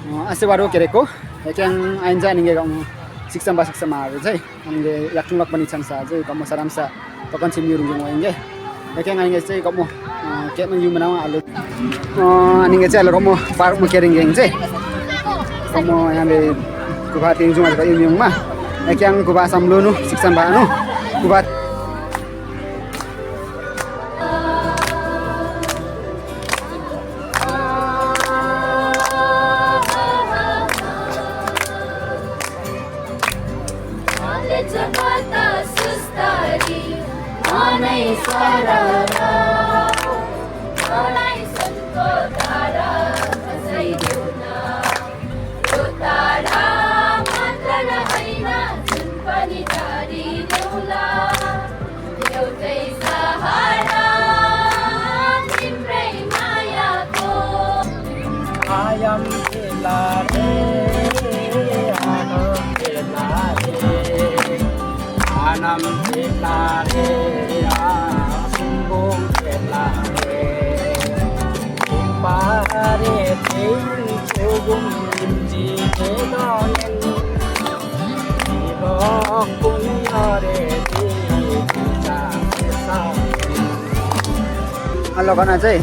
Ase baru kereko yang ainja ninge kamu siksam haru चाहिँ ninge yaktulak pani changsa चाहिँ kamu saramsa tokan simiur ngi moinge yang ninge चाहिँ kamu ke man yumana alu ninge चाहिँ alu kamu park mo kering geng चाहिँ kamu yande kuba tingju ma kayu yung ma yang kuba samlunu siksam banu kuba Ayam gelare, anam gelare, sumbung gelare, impare ting chugum ji gelonen, ibok punyare di kita sa. Halo kana चाहिँ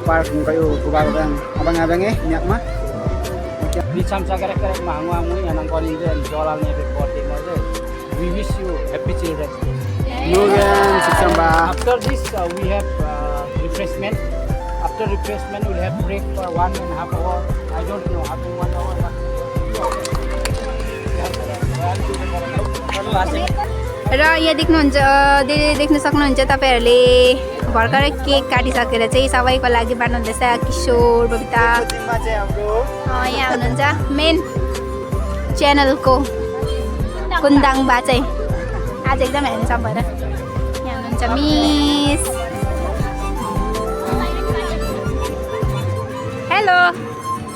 park kayo kubago kan abang-abange nyak mah Di samsa karek-karek mangu-mangu yang nang konin dan jualannya recording aja. We wish you happy children. nugen siksam ba After this we have refreshment. After refreshment we'll have break for 1.5 hour. I don't know how to 1 hour. र यहाँ देख्न सक्नुहुन्छ तपाईहरुले भर्खरै cake काटिसकेर चाहिँ सबैको लागि बाँड्नुहुँदैछ किशोर बबिता यहाँ हुनुहुन्छ मेन च्यानलको कुन्दाङ बा चाहिँ आज एकदम ह्यान्डसम भएर यहाँ हुनुहुन्छ miss hello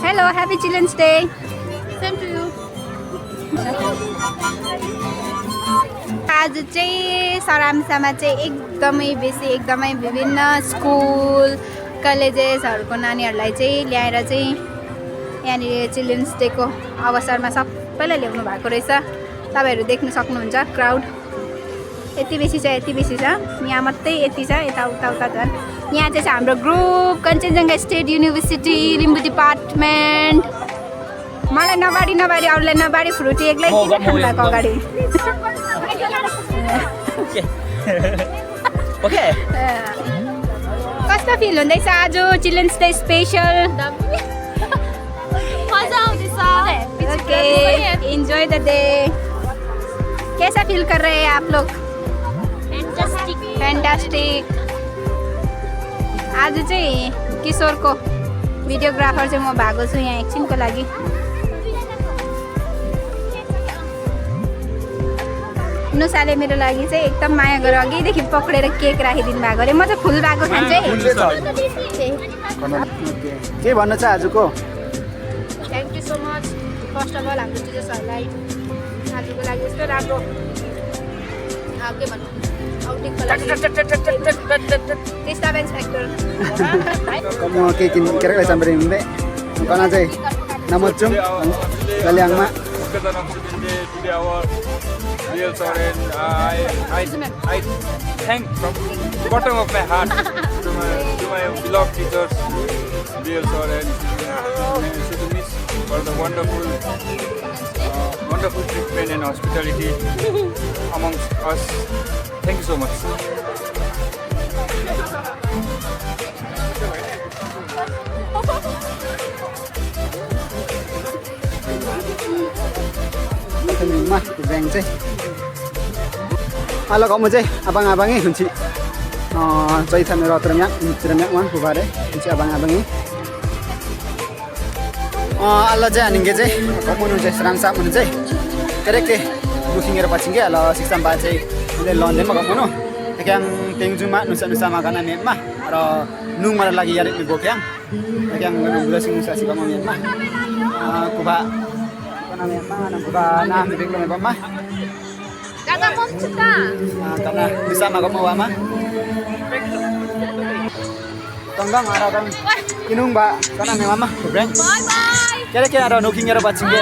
hello happy children's day same to you आज चाहिँ सराम्सामा चाहिँ एकदमै विभिन्न स्कुल कलेजेसहरूको नानीहरूलाई चाहिँ ल्याएर चाहिँ यहाँनिर चिल्ड्रेन्स डेको अवसरमा सबैलाई ल्याउनु भएको रहेछ तपाईहरु देख्न सक्नुहुन्छ क्राउड यति बेसी छ यहाँ मात्रै यति छ यता उता झन् यहाँ चाहिँ छ हाम्रो group Kanchenjunga state university Limbu department मलाई नबाडी अरूलाई नबाडी फ्रुटी एक्लै किन खानु भएको अगाडि Okay. कस्तो फिल हुँदैछ आज children's day special okay enjoy the day कैसा फील कर रहे हैं आप लोग फैंटास्टिक आज चाहिँ किशोरको भिडियोग्राफर चाहिँ म भएको छु यहाँ एकछिनको लागि नुसाले मेरो लागि चाहिँ एकदम माया गरेर अघिदेखि पक्रेर केक राखिदिनु भएको अरे म चाहिँ फुल भएको खान्छु के भन्न छ आजको thank you so much first of all हाम्रो टिचर्सहरूलाई आजको लागि यस्तो राम्रो के भन्नु आउटिङको लागि disturbance factor kamu ke kira kira sampai ini karena saya nama cum kaliangma Today our real sorry and I thank from the bottom of my heart to my beloved teachers, real sorry and Miss for the wonderful treatment and hospitality amongst us. Thank you so much. mah beng चाहिँ halo kamu चाहिँ abang-abangi kunci चाहिँ मेरो ternyak wan kubare kunci abang-abangi Allah चाहिँ हानिङ्गे चाहिँ kamu nu चाहिँ seram sak nu चाहिँ kerek ke bukingeर पछि के ala siksam ba चाहिँ ले लन्डन मा kamu nu yang tingju ma nusa makanan ma र nung mara lagi yarit mi bokyang yang udah sing nusa si kamu ma kuba kuba na mi biglo me ma Kata 멈춘다. karena bisa ma kamu wa ma tonggang arakan inung ba kana me mama brand Bye bye. Kira-kira ada nuking ya buat singge.